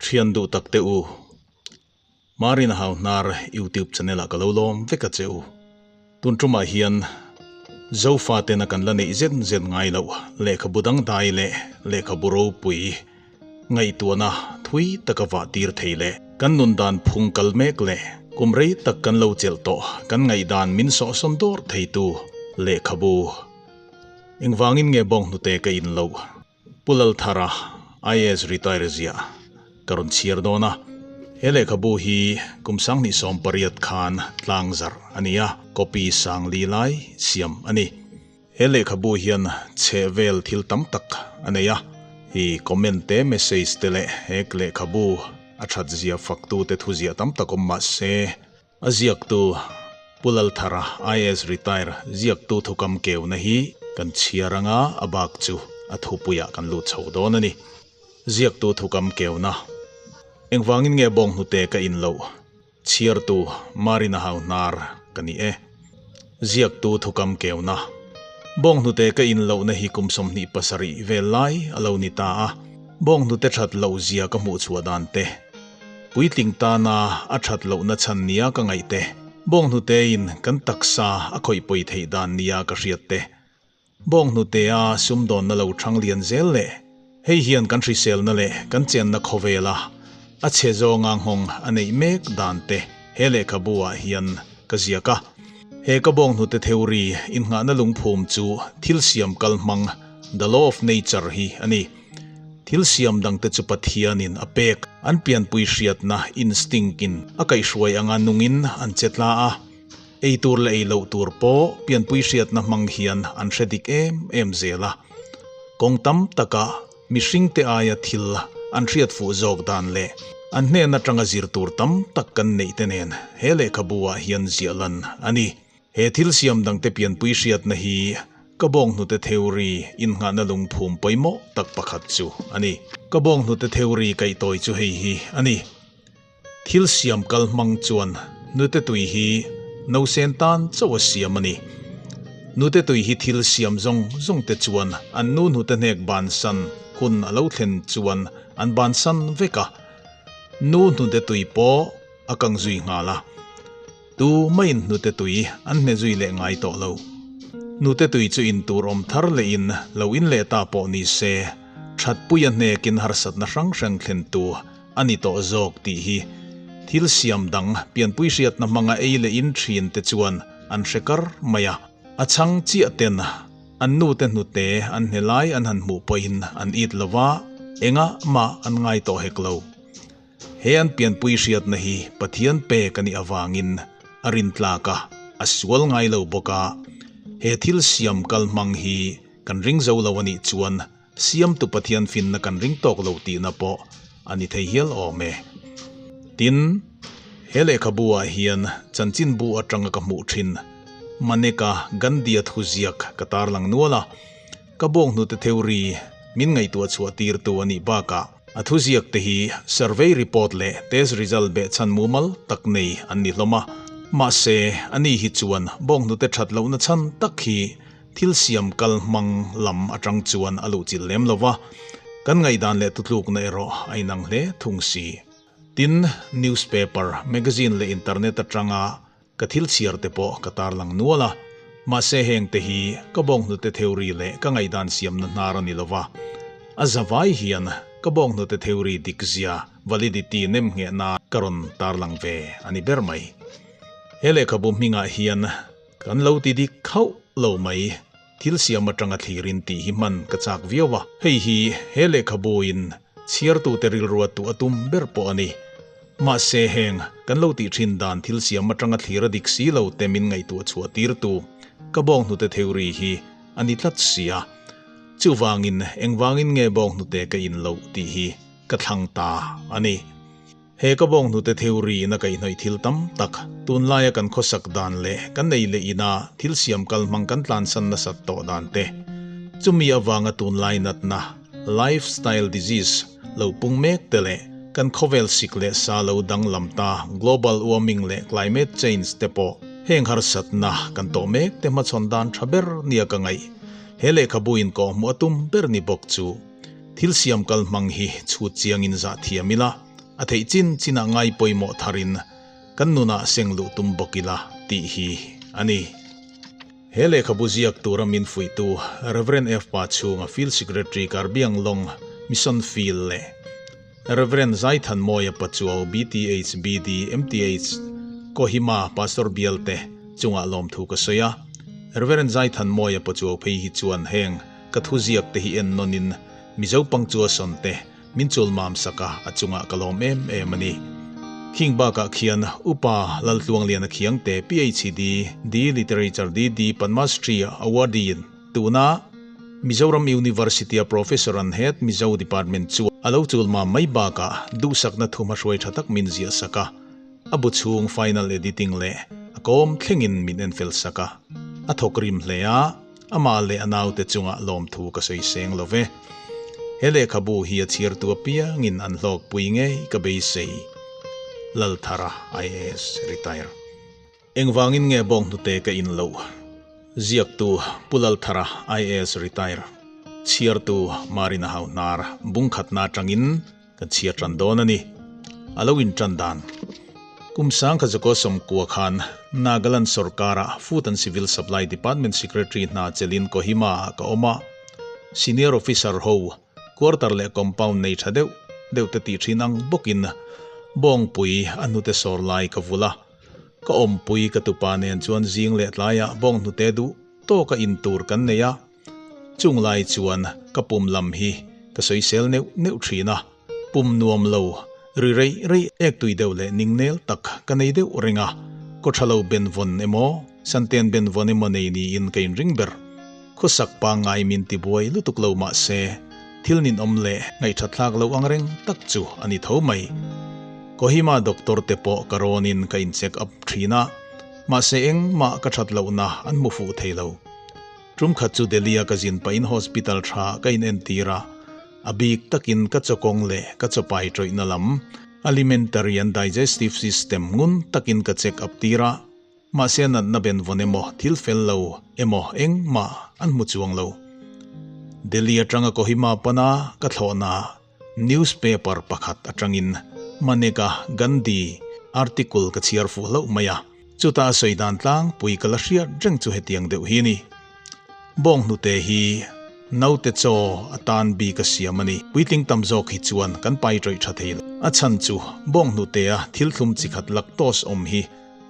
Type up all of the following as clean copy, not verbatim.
Thian duh tak te u, Marina Hau Hnar YouTube channel ah ka lo lawm vek a che u. Tun tumah hian Zofa tena kan la neih zet zet ngai loh lehkhabu dangdai leh lehkhabu ropui ngaihtuahna thui taka vah tir thei leh kan nun dan phung kal mek leh kum rei tak kan lo chelh tawh kan ngaihdan min sawhsawn dawr theitu lehkhabu engvangin nge bawnghnute ka in loh? Pu Lalthara, IAS retire ziah ka rawn chhiar dawn a. He lehkhabu hi kum 2018 khan tlangzarh a ni a, copy sang li lai siam a ni. He lehkhabu hian chheh vel thil tam tak a nei a, i comment te, message te leh he lehkhabu a that zia faktute thuziah tam tak awm mah se, A ziaktu Pu Lalthara, IAS retire, ziaktu thukam keuna hi kan chhiar anga a bak chu a thupuiah kan lut chho dawn a ni. Ziaktu thukam keuna. Engvangin nge bawnghnute ka in loh? Chhiartu Marina Hau Hnar ka ni e. Ziaktu thukam keuna. Bawnghnute ka in lohna hi kum 27 vel lai a lo ni ta a, bawnghnute that loh zia ka hmuh chhuah dan te, Puitling tana a that lohna chhan nia ka ngaih te, bawnghnute-in kan taksa a khawih pawi theih dan nia ka hriat te, bawnghnute-a sumdawnna lo thang lian zel leh hei hian kan hriselna leh kan chenna khawvela a chhe zawnga nghawng a neih mek dan te he lehkhabu-ah hian ka ziak a. He ka bawnghnute theory innghahna lungphum chu thil siam kal hmang, the law of nature, hi a ni. Thil siam dangte chu Pathianin a pek, an pianpui hriatna, instinct, in a kaihhruai anga nungin an che tla a. Ei tur leh ei loh tur pawh pianpui hriatna hmang hian an hre dik em em zel a. Kawng tam taka mihringte aia thil an hriat fuh zawk dan leh an hnen atanga zir tur tam tak kan neih te nen he lehkhabu ah hian ziah lan a ni. He thil siam dangte pianpui hriatna hi ka bawnghnute theory innghahna lungphum pawimawh tak pakhat chu a ni. Ka bawnghnute theory kaihtawi chu hei hi a ni. Thil siam kal hmang chuan nute tui hi nausen tan chauh a siam a ni. Nute tui hi thil siam zawng zawng te chuan an nu hnute hnek bansan hun a lo thlen chuan an bansan vek a. Nu hnute tui pawh a kang zui nghal a. Tu maiin hnute tui an hne zui leh ngai tawh lo. Hnute tui chu in tur awm thar lehin lo in leh ta pawh ni se, thatpuia hnekin harsatna hrang hrang thlentu a ni tawh zawk tih hi thil siam dang pianpui hriatna hmanga ei leh in thin te chuan an hre kar mai a. A chhang chiah ten an nute hnute an hne lai an han hmuh pawhin an it lo va, engah mah an ngai tawh hek lo. He an pianpui hriatna hi Pathian pek a nih avangin a rintlak a, a sual ngai lo bawk a. He thil siam kal hmang hi kan ring zo lo a nih chuan siamtu Pathian finna kan ring tawk lo tihna pawh a ni thei hial awm e. Tin, he lehkhabu ah hian chanchinbu atanga ka hmuh thin Maneka Gandhi-a thuziak ka tarlang nual a, ka bawnghnute theory min ngaihtuah chhuah tirtu a nih bakah, A thuziak te hi survey report leh test result behchhan mumal tak nei an ni hlawm a. Mahse, ani hi chuan bawnghnute that lohna chhan tak hi thil siam kal hmang lam atang chuan a luhchilh lem lo va, kan ngaihdan leh tutlukna erawh a inang hle thung si. Tin, newspaper, magazine leh internet atanga ka thil chhiar te pawh ka tarlang nual a, mahse heng te hi ka bawnghnute theory leh ka ngaihdan siamna hnar a ni lo va, a zavai hian ka bawnghnute theory dikzia, validity, nem nghehna ka rawn tarlang ve a ni ber mai. He lehkhabu hmingah hian kan lo ti dik khauh lo mai, thil siam atanga thlirin tih hi hman ka chak viau a, hei hi he lehkhabuin chhiartute rilrua tuh a tum ber pawh a ni. Mahse heng kan lo tih thin dan thil siam atanga thlir a dik si lo te min ngaihtuah chhuah tirtu ka bawnghnute theory hi a ni tlat si a. Chuvangin engvangin nge bawnghnute ka in loh tih hi ka thlang ta a ni. He ka bawnghnute theory in a kaihhnawih thil tam tak, tunlaia kan khawsak dan leh kan ei leh ina thil siam kal hmang kan tlansan nasat tawh dan te, chumi avanga tunlai natna, lifestyle disease, lo pung mek te leh kan khawvel sik leh sa lo danglam ta, global warming leh climate change te pawh heng harsatna kan tawh mek te hmachhawn dan tha ber nia ka ngaih. He lehkhabu in kawhhmuh a tum ber ni bawk chu thil siam kal hmang hi chhut chiangin zah thiam ila. A theih chin chinah ngai pawimawh tharin kan nunah seng luh tum bawk ila tih hi a ni. He lehkhabu ziak tura min fuihtu Rev. F. Pa chhunga Field Secretary Karbiang Long Mission Field leh Rev. Zaithanmawia Pachuau BTH BD MTH Kohima Pastor Bialte chungah lawmthu ka sawi a. Rev. Zaithanmawia Pachuau phei hi chuan heng ka thuziak te hi en nawnin Mizo pangchua sawn te min chulmam sak a, a chungah ka lawm em em a ni. Khing bakah khian Upa Laltluangliana Khiangte PhD, D Literature DD Padma Shri Awardee tuna Mizoram University-a Professor an Head Mizo Department chu a lo chulmam mai bakah duhsakna thuma hruai tha tak min ziah sak a, a bu chhung final editing leh a kawm thlengin min enfel sak a, a thawk rim hle a. Amah leh a naute chungah lawmthu ka sawi seng lo ve. He lehkhabu hi a chhiartu apiangin an hlawkpui ngei ka beisei. Lalthara, IAS, Retire. Engvangin nge bawnghnute ka in loh? Ziaktu, Pu Lalthara, IAS, Retire. Chhiartu, Marina Hauhnar, bungkhatna atangin Kan chhiar tan dawn a ni. A lo intan dan. Kum sang kha Zakaw Sawmkua khan Nagaland sorkara Food and Civil Supply Department Secretary hna chelin Kohima ah ka awm a. Senior Officer ho quarter leh compound nei tha deuh deuh te tih thin ang bawkin Bawngpui a hnute sawr lai ka vul a. Ka awmpui ka tupa nen chuan zing leh tlaiah bawnghnute duh tawka in tur kan nei a. Chung lai chuan ka pum lam hi ka sawisel neuh neuh thin a, pum nuam lo, ri reih reih ek tui deuh leh ning nel tak ka nei deuh reng a, kaw tha lo ben vawn emaw, santen ben vawn emaw nei niin ka inring ber. Khawsak pangngai min tibuai lutuk lo mah se, thil ninawm leh ngaihthatthlak lo ang reng tak chu a ni tho mai. Kohima doctor te pawh ka rawnin ka in check up thin a, mahse engmah ka that lohna an hmu fuh thei lo. Tum khat chu Delhi-a ka zin pahin hospital tha ka inentir a, a bik takin ka chawkawng leh ka chawpai tawihna lam, alimentary and digestive system, ngun takin ka check up tir a, mahse natna benvawn emaw thil fel lo emaw engmah an hmu chuang lo. Delhi atanga Kohima pana ka thlawhna newspaper pakhat atangin Maneka Gandhi article ka chhiar fuh hlauh mai a, chuta a sawi dan tlangpui ka la hriat reng chu hetiang deuh hi a ni. Bawnghnute hi naute chaw atan bik a siam a ni. Puitling tam zawk hi chuan kan pai tawih tha thei lo. A chhan chu bawnghnutea thil thlum chi khat lactose awm hi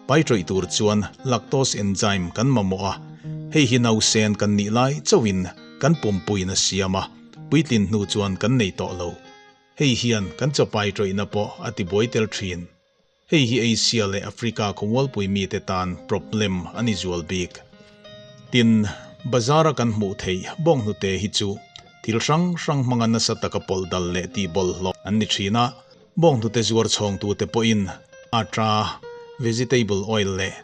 pai tawih tur chuan lactose enzyme kan mamawh a, hei hi nausen kan nih lai chauhin kan pumpuiin a siam a. Puitlin hnu chuan kan nei tawh lo. Hei hian kan chapai tawihna pawh a tibuai tel thin. Hei hi Asia leh Africa khawmualpui mite tan problem a ni zual bik. Tin, bazar-a kan hmuh theih bawnghnute hi chu thil hrang hrang hmanga nasa taka pawlh dal leh tihbawlhhlawh an ni thin a. Bawnghnute zuar chhawngtute pawhin atta, vegetable oil leh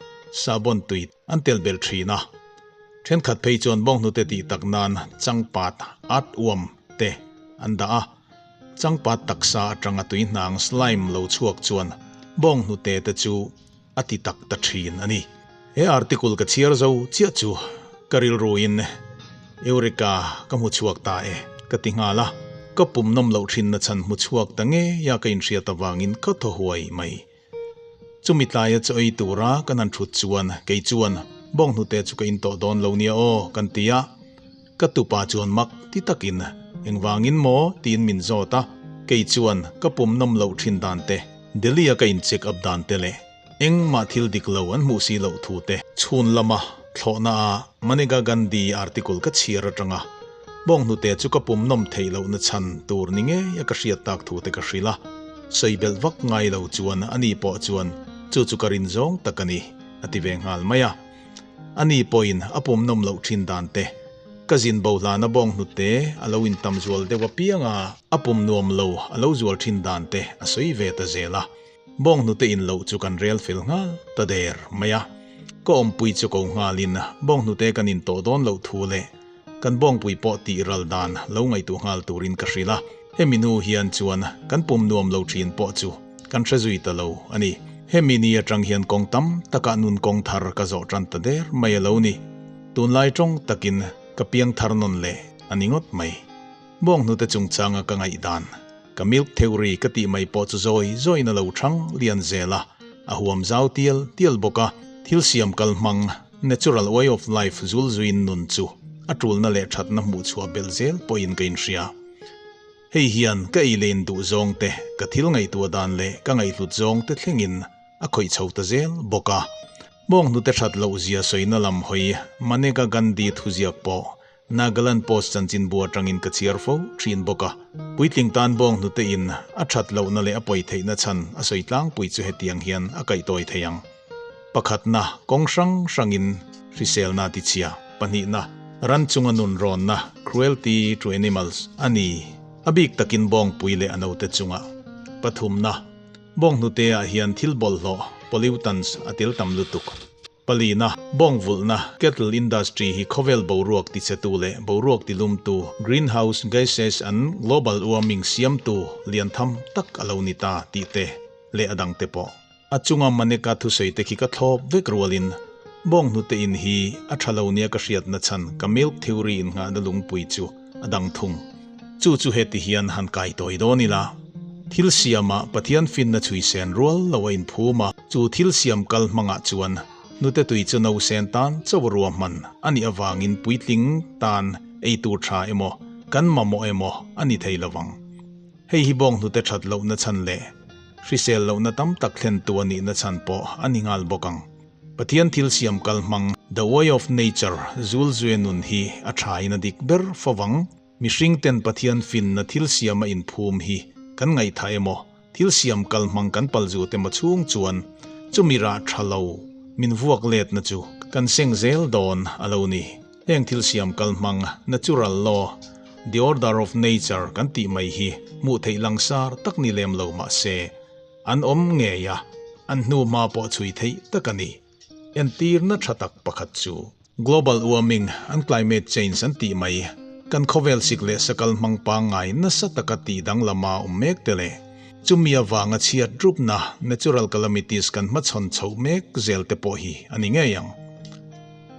sabon tui an tel belh thin a. Thenkhat phei chuan bawnghnute tih tak nan changpat, earthworm, te an dah a. Changpat taksa atanga tuihnang slime lo chhuak chuan bawnghnute te chu a ti tak ta thin a ni. He article ka chhiar zo chiah chu ka rilruin Eureka ka hmu chhuak ta e ka ti nghal a. Ka pum nawm loh thinna chhan hmu chhuak ta ngei a ka inhriat avangin ka thaw huai mai. Chumi tlaia chaw ei tura kan han thut chuan kei chuan bawnghnute chu ka in tawh dawn lo nia aw kan ti a. Ka tupa chuan mak ti takin engvangin maw tiin min zawt a, kei chuan ka pum nawm loh thin dan te, Delhi-a ka in check up dan te leh engmah thil dik lo an hmuh si loh thu te, chhun lama thlawhna a Maneka Gandhi article ka chhiar atanga bawnghnute chu ka pum nawm theih lohna chhan tur ni ngei a ka hriat tak thu te ka hrilh a, sawi belh vak ngai lo chuan ani pawh chuan chu chu ka rin zawng tak a ni a ti ve nghal mai a. Ani pawhin a pum nawm loh thin dan te, ka zin bo hlana bawnghnute a lo intam zual deuh apiang a, a pum nuam lo a lo zual thin dan te a sawi ve ta zel a. Bawnghnute in loh chu kan rel fel nghal ta der mai a. Ka awmpui chu ko nghalin bawnghnute kan in tawh dawn loh thu leh kan bawngpui pawh tih ral dan lo ngaihtuah nghal turin ka hrilh a. Hemi nu hian chuan kan pum nuam lo thin pawh chu kan hre zui ta lo a ni. Hemi ni atang hian kawng tam takah nun kawng thar ka zawh tan ta der mai a lo ni. Tunlai tawng takin ka piang thar nawn leh a ni ngawt mai. Bawnghnute chungchanga ka ngaihdan. Ka milk theory ka tih mai pawh chu zawi zawiin a lo thang lian zel a, a huam zau tial tial bawk a. Thil siam kal hmang, natural way of life zul zuiin nun chu a tulna leh thatna hmuh chhuah belh zel pawhin ka inhria. Hei hian ka ei leh in duh zawng te, ka thil ngaihtuah dan leh ka ngaihhlut zawng te thlengin a khawih chho ta zel bawk a. Bawnghnute that loh zia sawina lam hawi Maneka Gandhi thuziak pawh Nagaland Post chanchinbu atangin ka chhiar fo thin bawk a. Puitling tan bawnghnute in a that lohna leh a pawi theihna chhan a sawi tlangpui chu hetiang hian a kaihtawi thei ang. Pakhatna, kawng hrang hrangin hriselna a tichhia. Pahnihna, ran chunga nun rawnna, cruelty to animals, a ni. A bik takin bawngpui leh a note chunga. Pathumna, bawnghnute ah hian thil bawlhhlawh, pollutants, a tel tam lutuk. Palina, bawng vulhna, cattle industry, hi khawvel boruak tichhetu leh boruak tilumtu, greenhouse gases and global warming siamtu lian tham tak a lo ni ta tih te leh a dangte pawh. A chunga Maneka thusawi te khi ka thlawp vek rualin bawng hnute in hi a tha lo nia ka hriatna chhan ka milk theory innghahna lungpui chu a dang thung. Chu chu heti hian han kai tawi dawn ila. Thil siamah Pathian finna chhui sen rual lo a inphum a, chu thil siam kal hmangah chuan hnute tui chu no sen tan chauh ruahman a nih avangin puitling tan ei tur tha emaw kan mamawh emaw a ni thei lo vang. Hei hi bawng hnute that lohna chhan leh hrisel lohna tam tak thlentu a nihna chhan pawh a ni nghal bawk ang. Pathian thil siam kal hmang, the way of nature, zul zue nun hi a thain a dik ber fo vang. Mihring ten Pathian finna thil siam a inphum hi kan ngaihthah emaw, thil siam kal hmang kan pal zut emaw chhung chuan chumi rah tha lo min vuak letna chu kan seng zel dawn a lo ni. Heng thil siam kal hmang, natural law, the order of nature kan tih mai hi hmuh theih langsar tak ni lem lo mah se, An awm ngei a, an hnu hma pawh chhui theih tak a ni. Entirna tha tak pakhat chu Global warming and climate change an tih mai, kan khawvel sik leh sakal hmang pangngai nasa taka tih danglama awm mek te leh chumi avanga chhiat rupna natural calamities kan hmachhawn chhoh mek zel te pawh hi a ni ngei ang.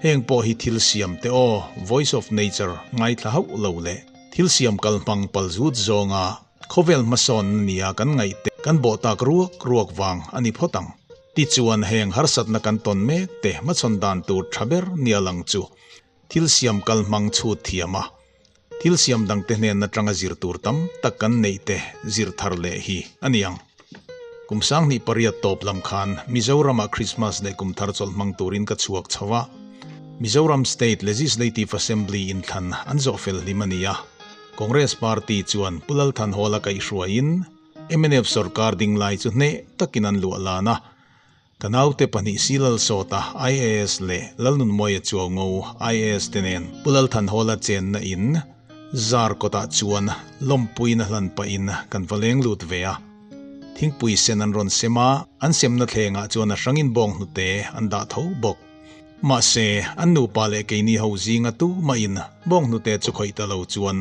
Heng pawh hi thil siam te aw, voice of nature, ngaithla hauh lo leh thil siam kal hmang pal zut zawnga Khawvel hmasawnna nia kan ngaihte kan bawh tak ruak ruak vang a ni phawt ang. Tichuan heng harsatna kan tawn mek te hmachhawn dan tur tha ber nia lang chu thil siam kal hmang chhut thiam a, thil siam dangte hnen atanga zir tur tam tak kan neih te zir thar leh hi a ni ang. Kum 2008 tawp lam khan Mizoramah Krismas leh kum thar chawlh hmang turin ka chhuak chho a, Mizoram State Legislative Assembly inthlan an zawh fel hlim a ni a. Congress Party chuan Pu Lal Thanhawla kaihhruaiin mnf sorkar ding lai chu hneh takin an luah lan a. Ka naute pahnih Si Lal Sawta IAS leh Lalnunmawia Chuaungo IAS te nen Pu Lal Thanhawla chenna in zar kawtah chuan lawmpuina hlan pahin kan va leng lut ve a. Thingpui sen an rawn sem a, an semna thlengah chuan a hrangin bawng hnute an dah tho bawk. Mahse, an nupa leh keini ho zinga tu mahin bawnghnute chu khawih ta lo chuan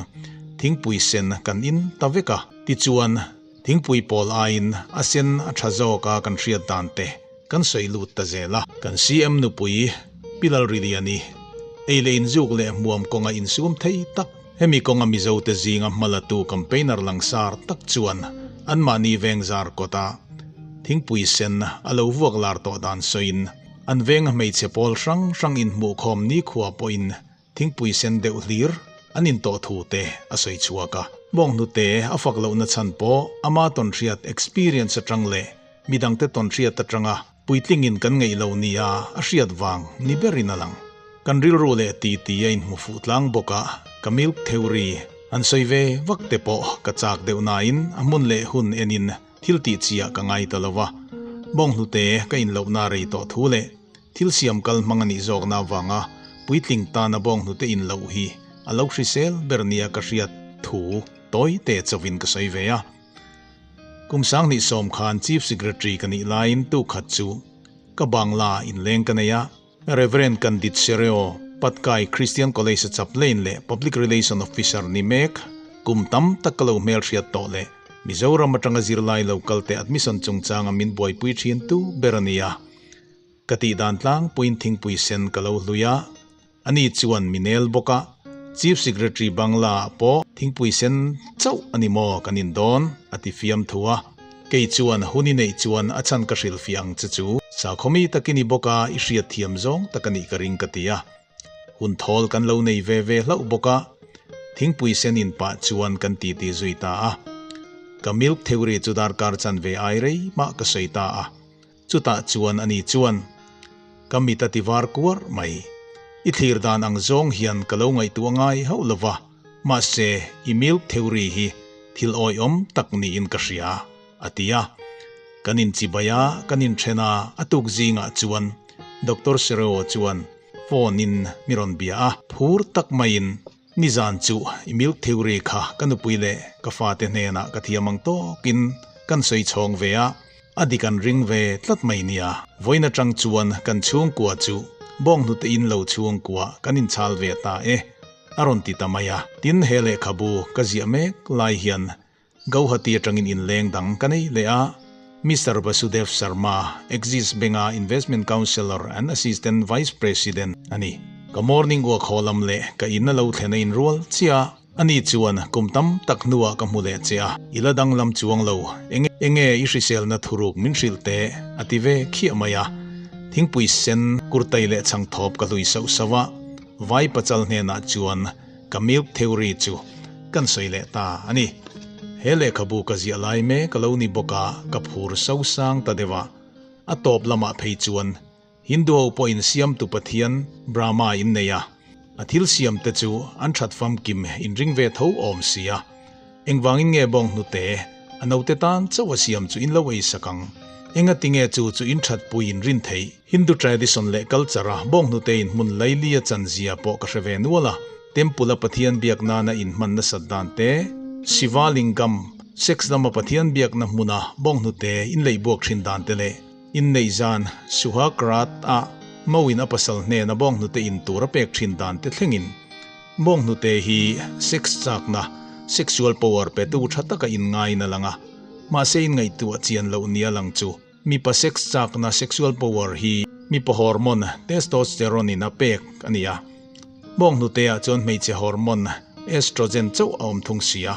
thingpui sen kan in ta vek a. Tichuan, thingpui pawl aiin a sen a tha zawk a kan hriat dan te kan sawi lut ta zel a. Kan CM nupui Pi Lalriliani, ei leh inzuk leh hmuam kawnga insum thei tak, hemi kawnga Mizote zinga hmalatu campaigner langsar tak chuan anmahni veng zar kawta thingpui sen a lo vuak lar tawh dan sawiin, An venga hmeichhe pawl hrang hrang inhmuhkhawm nikhua pawhin thingpui sen deuh hlir an intawh thu te a sawi chhuak a. Bawnghnute a fak lohna chhan pawh ama tawnhriat experience atang leh midangte tawnhriat atanga puitlingin kan ngeih lo nia a hriat vang ni berin a lang. Kan rilru leh titi a inhmu fuh tlang bawk a, ka milk theory an sawi ve vak te pawh ka chak deuh nain a hmun leh hun enin Thil tih chiah ka ngai ta lo va, bawnghnute ka inlohna rei tawh thu leh thil siam kal hmang a nih zawkna avanga puitling tana bawnghnute inloh hi a lo hrisel ber nia ka hriat thu tawi te chauhin ka sawi ve a. Kum 2010 khan Chief Secretary ka nih laiin tukhat chu ka Bangla inleng ka nei a, Rev. Kandit Sereo, Patkai Christian College-a chaplain leh Public Relation Officer ni mek, kum tam tak ka lo hmelhriat tawh leh Mizoram atanga zirlai lo kalte admission chungchanga min buaipui thin tu ber a ni a. Ka tih dan tlangpuiin thingpui sen ka lo hlui a, ani chuan mi nel bawk a. Chief Secretary Bangla ah pawh thingpui sen chauh a ni maw kan in dawn? a ti fiam thu a. Kei chuan hun i neih chuan a chhan ka hrilhfiah ang che chu. Sakhawmi takin i bawk a, i hriat thiam zawng tak a nih ka ring ka ti a. Hun thawl kan lo nei ve ve hlauh bawk a, thingpui sen in pah chuan kan titi zui ta a. Ka milk theory chu darkar chanve ai rei mah ka sawi ta a. Chutah chuan ani chuan, Ka mit a ti var kuar mai. I thlir dan ang zawng hian ka lo ngaihtuah ngai hauh lo va, mahse i milk theory hi thil awihawm tak niin ka hria, a ti a. Kan inchibai a, kan inthen a, a tuk zingah chuan Doctor Sereo chuan phone in mi rawn bia a, phur tak maiin, Nizan chu i milk theory kha ka nupui leh ka fate hnenah ka thiam ang tawkin kan sawi chhawng ve a, a dik an ring ve tlat mai nia. Vawiin atang chuan kan chhungkua chu bawnghnute in lo chhungkua kan inchhal ve ta e, a rawn ti ta mai a. Tin, he lehkhabu ka ziah mek lai hian Gauhati atangin inleng dang ka nei leh a, Mister Vasudev Sharma, Axis Bank-a Investment Counsellor and Assistant Vice President a ni. Ka morning walk haw lam leh ka in a lo thlen a inrual chiah a, ani chuan kum tam tak hnuah ka hmu leh che a, i la danglam chuang lo, enge enge i hriselna thuruk min hrilh teh a ti ve khiah mai a. Thingpui sen, kurtai leh chhangthawp ka hlui sauh sauh a, vai pachal hnenah chuan Ka milk theory chu kan sawi leh ta a ni. He lehkhabu ka ziah lai mek a lo ni bawk a, ka phur so sang ta deuh a. A tawp lamah phei chuan Hindu ho pawhin siamtu pathian Brahma in nei a, a thil siamte chu an that famkim inring ve tho awm si a. Engvangin nge bawng hnute a naute tan chauh a siam chu in lo ei sak ang? Engati nge chu chu in that pui in rin theih? Hindu tradition leh culture a bawng hnute in hmun laili a chan zia pawh ka hre ve nual a. Temple a Pathian biak nana in hman nasat dan te, Shiva Lingam, sex lama Pathian biakna hmuna bawng hnute in lei buak thin dan te leh inneih zan Suhag Raat ah Mo in a pasal hnena bawng hnute in tur a pek thin dan te thlengin Bawnghnute hi sex chakna, sexual power, petu tha taka inngain a lang a, mahse inngaihtuah chian loh nia lang chu mipa sex chakna, sexual power, hi mipa hormone testosterone in a pek a ni a. Bawnghnute-ah chuan hmeichhe hormone estrogen chauh a awm thung si a,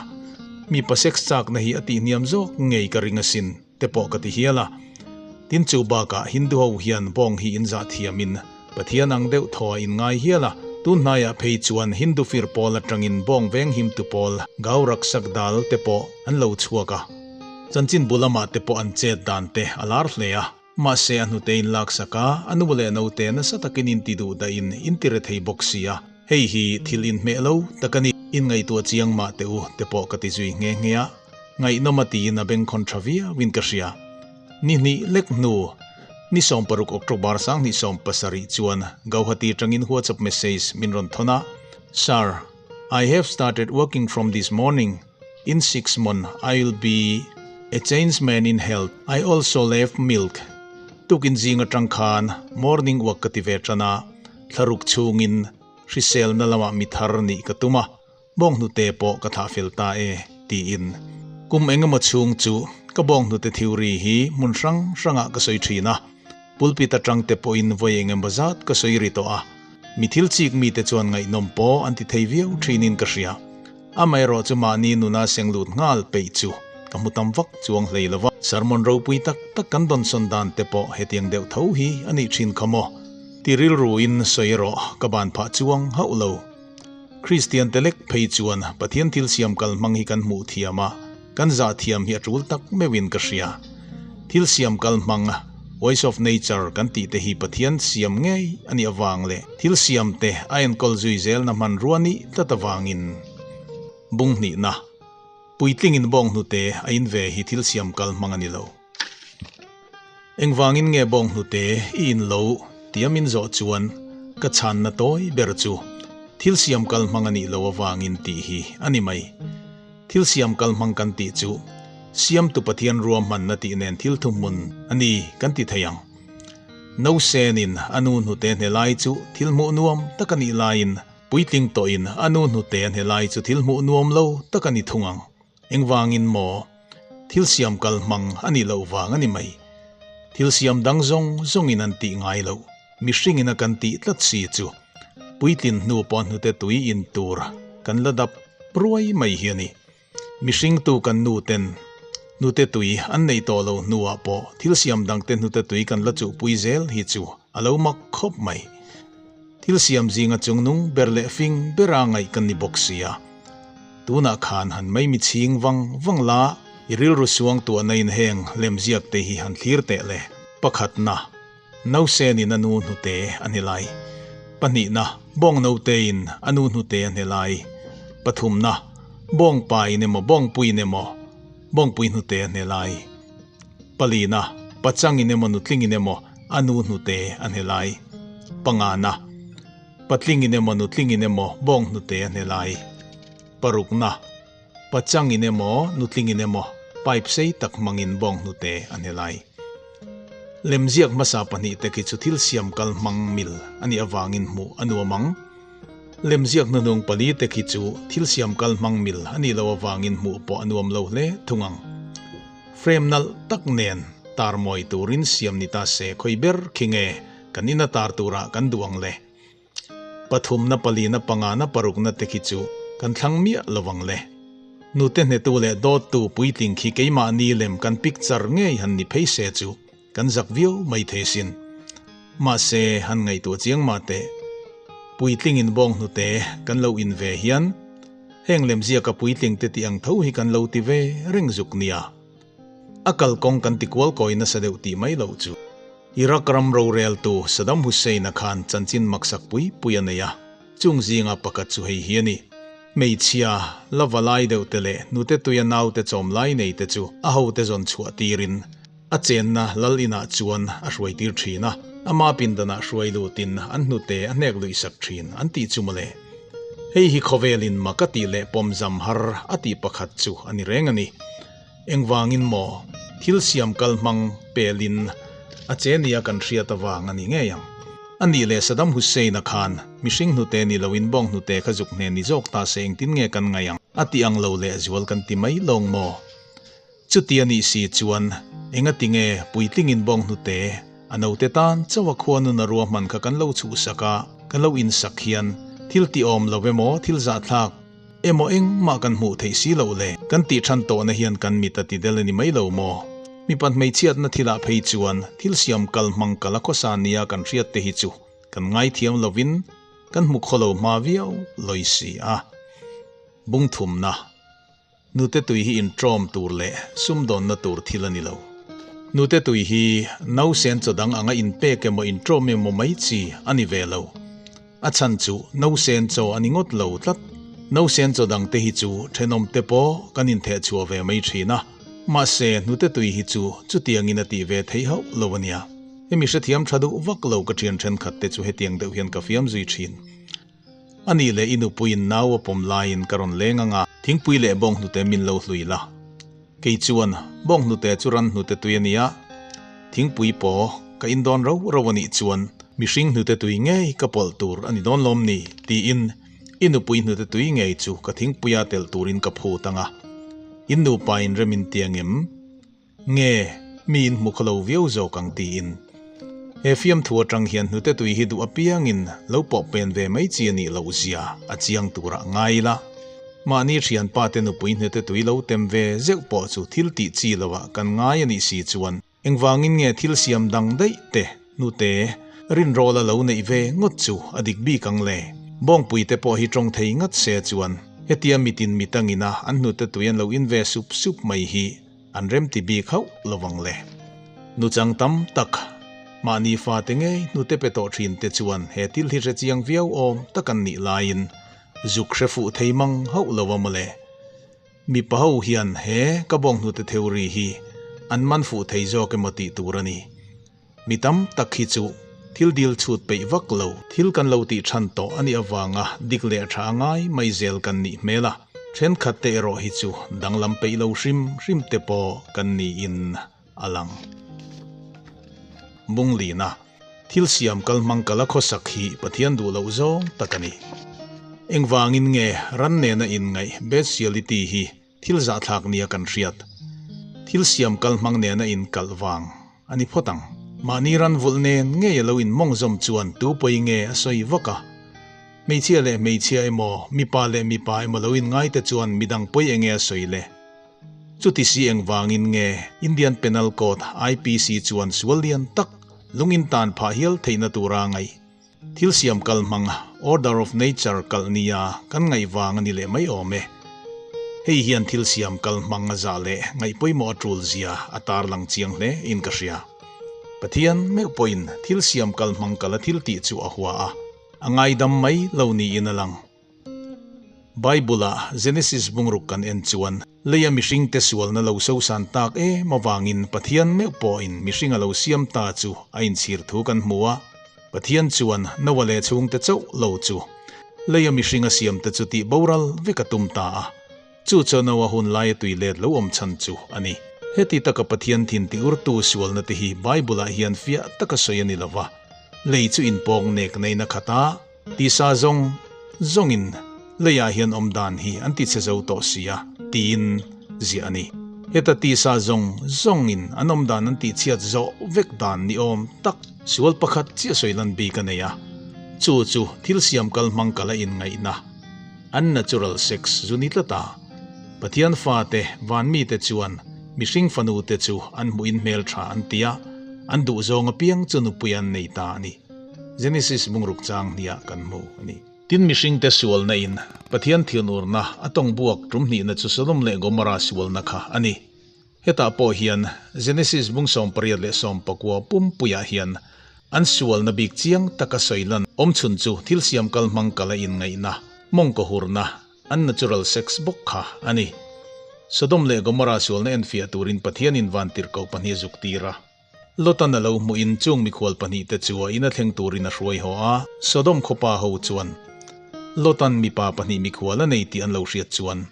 mipa sex chakna hi a tihhniam zawk ngei ka ring asin te pawh ka ti hial a. Tin chu bakah Hindu ho hian bawng hi inzah thiamin Pathian ang deuh thaw a inngai hial a, tun hnaiah phei chuan Hindu fir pawl atangin bawng venghimtu pawl Gau Rakshak Dal te pawh an lo chhuak a. Chanchin bu lamah te pawh an chet dan te a lar hle a, mahse a hnute in laksak a, a nu leh naute nasa takin in ti duh dahin in ti rethei bawk si a, hei hi thil inhmeh lo tak a ni. Inngaihtuah chiang mah teh u te pawh ka ti zui nghe nghe a, ngaihnawm a tiin a bengkhawn tha viauin ka hria. Ni hnih lek hnu. Ni 16 October 2017 chuan Gauhati atangin WhatsApp message min rawn thawn a, Sir, I have started working from this morning. In 6 month I will be a changed man in health. I also left milk. Tukin zing atang khan morning walk ka ti ve tan a, thlaruk chhungin hriselna lamah mi thar nih ka tum a. Bawnghnute pawh ka thlah fel ta e, tiin. Kum engemaw chhung chu ka bawnghnute theory hi hmun hrang hrangah ka sawi thin a, pulpit atang te pawhin vawi engemaw zat ka sawi ri tawh a, mi thil chik mite chuan ngaihnawm pawh an ti thei viau thinin ka hria. Amaherawh chu mahni nuna seng lut nghal peih chu ka hmu tam vak chuang hlei lo va. Sermon ropui tak tak kan dawnsawn dan te pawh hetiang deuh tho hi a nih thin kha maw? Ti rilruin sawi erawh ka ban phah chuang hauh lo. Kristian te lek phei chuan Pathian thil siam kal hmang hi kan hmuh thiam a, kan zah thiam hi a tul tak meuhin ka hria. Thil siam kal hmang, ways of nature, kan tih te hi Pathian siam ngei a nih avang leh thil siam te a enkawl zui zelna hmanrua nih tlat avangin bung hnihna puitlingin bawng hnute a in ve hi thil siam kal hmang a ni lo. Engvangin nge bawng hnute i in lo tia min zawh chuan ka chhanna tawi ber chu thil siam kal hmang a nih lo avangin tih hi a ni mai. Thil siam kal hmang kan tih chu Siamtu Pathian ruahmanna tih nen thil thuhmun a ni kan ti thei ang. Nosenin a nu hnute hne lai chu thil hmuh nuam tak a nih laiin puitling tawhin a nu hnute a hne lai chu thil hmuh nuam lo tak a ni thung ang. Engvangin maw? Thil siam kal hmang a nih loh vang a ni mai. Thil siam dang zawng zawngin an tih ngai loh, mihringin a kan tih tlat si chu. Puitlin hnu pawh hnute tui in tur kan la dap ruai mai hi a ni. Mihring tu kan nu ten hnute tui an neih tawh lo hnuah pawh thil siam dang te hnute tui kan la chuhpui zel hi chu a lo mak khawp mai. Thil siam zinga chungnung ber leh fing bera ngaih kan ni bawk sia. Tunah khan han mai mi chhing vang vang la, i rilru suang tuahna in heng lemziak te hi han thlir teh le. Pakhatna, Nausenin a nu hnute a hne lai. Pahnihna, Bawng notein a nu hnute a hne lai. Pathumna, Bawng pain emaw bawngpuiin emaw bawngpui hnute a hne lai. Palina, Pachangin emaw nutlingin emaw a nu hnute a hne lai. Pangana, Patlingin emaw nutlingin emaw bawng hnute a hne lai. Parukna, Pachangin emaw nutlingin emaw pipe sei tak hmangin bawng hnute a hne lai. Lemziak hmasa pahnihte khi chu thil siam kal hmang mil a nih avangin hmuh a nuam ang. Lemziak hnuhnung palite khi chu thil siam kal hmang mil a nih loh avangin hmuh pawh a nuam lo hle thung ang. Frame nalh tak nen tar mawi turin siam ni ta se khawi ber khi nge kan ina tar turah kan duh ang le? Pathumna palina pangana parukna te khi chu kan thlang miah lo ang le. Nute hnetu leh dawttu puitling khi keimahni lem kan picture ngei han ni phei se chu kan zak viau mai thei sin. Mahse han ngaihtuah chiang mah teh. Puitlingin bawng hnute kan lo in ve hian heng lemziaka puitling te tih ang tho hi kan lo ti ve reng zuk nia. A kalkawng kan ti kual kawi nasa deuh tih mai loh chu. Iraq ram roreltu Saddam Hussein-a khan chanchin maksak pui pui a nei a, chung zinga pakhat chu hei hi a ni. Hmeichhia, la va lai deuh te leh hnute tuia naute chawm lai nei te chu a hote zawn chhuah tirin a chenna lal inah chuan a hruai tir thin a, ama pindanah hruai lutin an hnute a hnek luihsak thin an tih chu mawle. Hei hi khawvelin mak a tih leh pawmzam har a tih pakhat chu a ni reng a ni. Engvangin maw thil siam kal hmang pelin a che nia kan hriat avang a ni ngei ang. A nih leh Saddam Hussein-a khan mihring hnute ni loin bawng hnute kha zuk hne ni zawk ta se engtin nge kan ngaih ang? A tih ang lo lehzual kan ti mai lawng maw? Chuti a nih si chuan engati nge puitlingin bawng hnute a naute tan chauha khua nun a ruahman kha kan lo chhuhsak a, kan lo insak hian thil tih awm lo emaw thil zahthlak Emaw engmah kan hmuh theih si loh le, kan tih than tawhna hian kan mit a ti del a ni mai lo maw? Mipa hmeichhiatna thilah phei chuan thil siam kal hmang kal a khawsa nia kan hriat te hi chu kan ngaithiam lovin kan hmu khaw lo hma viau lawi si a. Bung thumna, Nute tui hi intrawm tur leh sumdawnna tur thil a ni lo. Nute tui hi nausen chaw dang anga inpek emaw intrawm emaw mai chi a ni ve lo. A chhan chu nausen chaw a ni ngawt lo tlat. Nausen chaw dang te hi chu thenawm te pawh kan intheh chhuah ve mai thin a, mahse hnute tui hi chu chutiangin a tih ve theih hauh lo a nia. Hemi hrethiam tha duh vak lo ka thian thenkhat te chu hetiang deuh hian ka fiam zui thin. A nih leh i nupuiin nau a pawm laiin ka rawn leng ang a. Thingpui leh bawng hnute min lo hlui la. Kei chuan bawng hnute chu ran hnute tui a nia. Thingpui pawh ka in dawn ro ro a nih chuan mihring hnute tui ngei ka pawlh tur a ni dawn lawm ni? tiin i nupui hnute tui ngei chu ka thingpuia telh turin ka phut ang a. In nupa in rem in ti ang em? Nge mi in hmu kha lo viau zawk ang tiin. He fiamthu atang hian hnute tui hi duh apiangin lo pawh pen ve mai chi a nih loh zia a chiang turah ngai ila. Mahni thianpa te nupui hnute tui lo tem ve zeuh pawh chu thil tih chi lovah kan ngai a nih si chuan engvangin nge thil siam dang daih te hnute rinrawl a lo neih ve ngawt chu a dik bik ang le. Bawngpui te pawh hi tawng thei ngat se chuan hetia mitin mitangina an hnute tui an lo in ve sup sup mai hi An remti bik hauh lo vang le. Nuchang tam tak, mahni fate ngei hnute pe tawh thin te chuan he thil hi hre chiang viau awm tak an nih laiin zuk hre fuh thei mang hauh lo a mawle. Mipa ho hian he ka bawng hnute theory hi an man fuh thei zawk emaw tih tur a ni. Mi tam tak hi chu thil dil chhut peih vak lo, thil kan lo tih than tawh a nih avanga dik leh tha a ngai mai zel kan nih hmel a, thenkhat te erawh hi chu danglam peih lo hrim hrim te pawh kan niin a lang. Bunglina, Thil siam kal hmang kala khawsak hi Pathian duh loh zawng tak a ni. Engvangin nge ran nena inngaih bestiality hi Thil zahthlak nia kan hriat. Thil siam kal hmang nena inkalh vang a ni phawt ang. Mahni ran vulh nen ngei a lo inmawng zawm chuan tu pawi nge a sawi vak a. Hmeichhia leh hmeichhia emaw, mipa leh mipa emaw lo inngai te chuan midang pawi enge a sawi le? Chuti si engvangin nge Indian Penal Code, IPC, chuan sual lian tak lung in tan phah hial theihna tura ngaih? Thil siam kal hmang, order of nature, kalh nia kan ngaih vang a ni leh mai awm e. Hei hian thil siam kal hmang a zah leh ngaih pawimawh a tul zia a tarlang chiang hle in ka hria. Pathian meuh pawhin thil siam kal hmang kal a thil tih chu a hua a, a ngaidam mai lo niin a lang. Bible-a Genesis bungruk kan en chuan leia mihringte sualna lo sosan tak em avangin Pathian meuh pawhin mihring a lo siam ta chu a inchhir thu kan hmu a. Pathian chuan Noah leh chhungte chauh lo chu leia mihring a siamte chu tih boral vek a tum ta a. Chu chu Noah hun laia tui let lo awm chhan chu a ni. Heti taka Pathian thin ti urtu sualna te hi Bible-ah hian fiah taka sawi a ni lo va, lei chu inpawng nek neihna khat a, Tisa zawng zawngin leiah hian awm dan hi an ti che zo tawh si a, tiin ziah a ni. Heta tisa zawng zawngin an awm dan an tihchhiat zawh vek dan ni awm tak sual pakhat chiah sawi lan bik a nei a, chu chu thil siam kal hmang kal a inngaihna, unnatural sex, zu ni tlat a. Pathian fate, van mite chuan mihring fanute chu an hmuhin hmeltha an ti a, an duhzawng apiang chu nupui an nei ta a ni. Genesis bungruk chang hniah kan hmu a ni. Tin mihringte sualna in Pathian thianurna a tawng buak tum hnihna chu Sodom leh Gomorrah sualna kha a ni. Hetah pawh hian Genesis bung 18 leh 19 pumpuiah hian an sualna bik chiang taka sawi lan awm chhun chu thil siam kal hmang kal a inngaihna, mawngkaw hurna, unnatural sex, bawk kha a ni. Sodom leh Gomorrah sualna enfiah turin Pathianin vantirhkoh pahnih a zuk tir a. Lotan a lo hmuhin chung mikhual pahnihte chu a ina thleng turin a hruai haw a, Sodom khawpa ho chuan Lotan mipa pahnih mikhual a nei tih an lo hriat chuan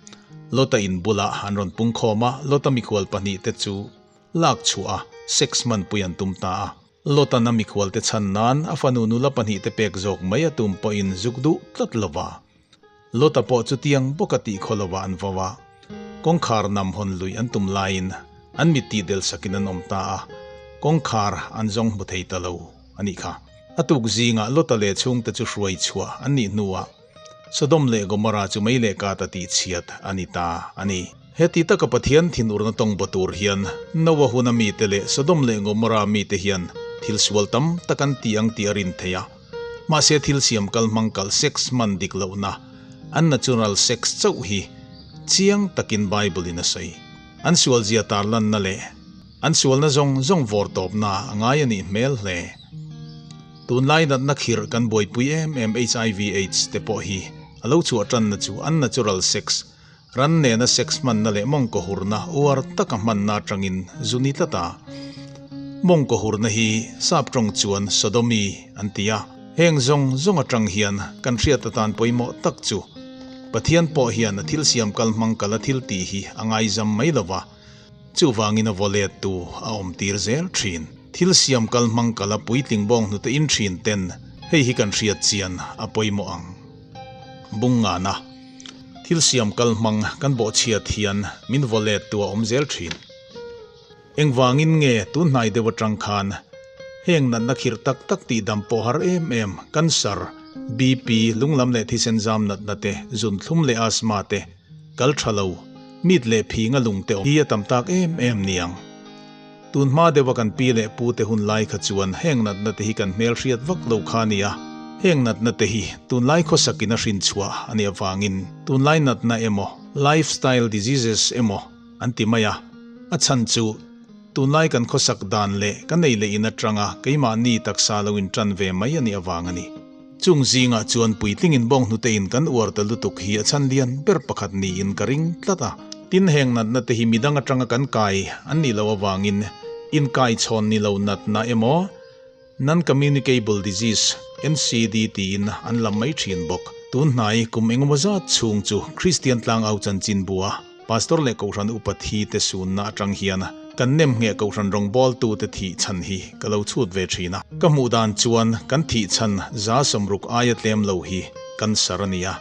Lota in bulah an rawn pung khawm a, Lota mikhual pahnihte chu lak chhuah a, sex hmanpui an tum ta a. Lotan a mikhualte chhan nan a fanu nula pahnihte pek zawk mai a tum pawhin zuk duh tlat lo va. Lota pawh chutiang bawka tih khaw lovah an vau a, kawngkhar nam hawn lui an tum laiin an mit tih del sakin an awm ta a, kawngkhar an zawng hmu thei ta lo a nih kha. A tuk zingah Lota leh chhungte chu hruai chhuah an nih hnuah Sodom leh Gomorrah chu mei leh kata tih chhiat a ni ta a ni. Heti taka Pathian thinurna tawng baw tur hian Noah huna mite leh Sodom leh Gomorrah mite hian thil sual tam tak an ti ang tih a rin theih a. Mahse thil siam kal hmang kal sex hman dik lohna, unnatural sex chauh hi chiang takin Bible in a sawi. An sualzia tarlanna leh an sualna zawng zawng vawr tawpna a ngai a nih hmel hle. Tunlai natna khirh kan buaipui em em HIV aids te pawh hi a lo chhuah tanna chu unnatural sex, ran nena sex hmanna leh mawngkaw hurna uar taka hmanna atangin zu ni tlat a. Mawngkaw hurna hi sap tawng chuan sodomy an ti a. Heng zawng zawng atang hian kan hriat atan pawimawh tak chu Pathian pawh hian a thil siam kal hmang kal a thil tih hi a ngaizam mai lo va, chuvangin a vaw lettu a awm tir zel thin. Thil siam kal hmang kal a puitling bawng hnute in thin ten hei hi kan hriat chian a pawimawh ang. Bungngana. Thil siam kal hmang kan bawhchhiat hian min vaw let tu a awm zel thin. Engvangin nge tun hnai deuh atang khan heng natna khirh tak tak tih dam pawh har em em, cancer, BP, lunglam leh thisen zam natna te, zunthlum leh asthma te, kal tha lo, mit leh phinga lung te awm hi a tam tak em em niang. Tun hma deuha kan pi leh pu te hun lai kha chuan heng natna te hi kan hmel hriat vak lo kha a ni a, heng natna te hi tunlai khawsakin a hrin chhuah a nih avangin tunlai natna emaw, lifestyle diseases emaw an ti mai a, a chhan chu tunlai kan khawsak dan leh kan ei leh in atanga keimahni taksa lo intan ve mai a nih avang a ni. Chung zingah chuan puitlingin bawnghnute in kan uar ta lutuk hi a chhan lian ber pakhat niin ka ring tlat a. Tin heng natna te hi midang atanga kan kai an nih loh avangin inkaichhawn ni lo natna emaw Non-Communicable Disease, NCD, tiin an lam mai thin bawk. Tun hnai kum engemaw zat chhung chu Kristian tlangau chanchinbua Pastor leh Kohhran upa thi te sunna atang hian kan nem ngheh Kohhran rawngbawltute thih chhan hi ka lo chhut ve thin a. Ka hmuh dan chuan kan thih chhan 60 aia tlem lo hi cancer a ni a,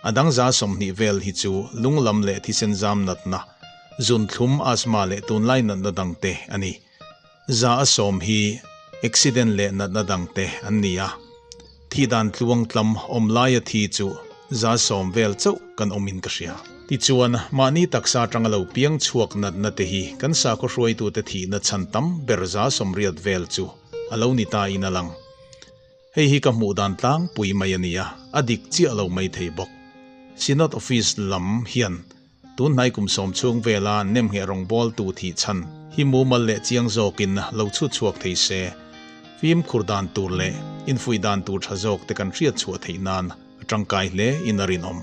a dang 20 vel hi chu lunglam leh thisen zam natna, zunthlum, asthma leh tunlai natna dangte a ni. 100 hi accident leh natna dangte an ni a. Thih dan tluang tlam awm laia thi chu 10% vel chauh kan awmin ka hria. Tichuan, mahni taksa atanga lo piang chhuak natna te hi kan sakhaw hruaitute thihna chhan tam ber 80% vel chu a lo ni ta in a lang. Hei hi ka hmuh dan tlangpui mai a ni a, a dik chiah lo mai thei bawk. Synod Office lam hian tun hnai kum 10 chhung vela nemngheh rawngbawltu thih chhan hi mumal leh chiang zawkin lo chhut chhuak thei se, fimkhur dan tur leh infuih dan tur tha zawk te kan hriat chhuah theih nan a tangkai hle in a rinawm.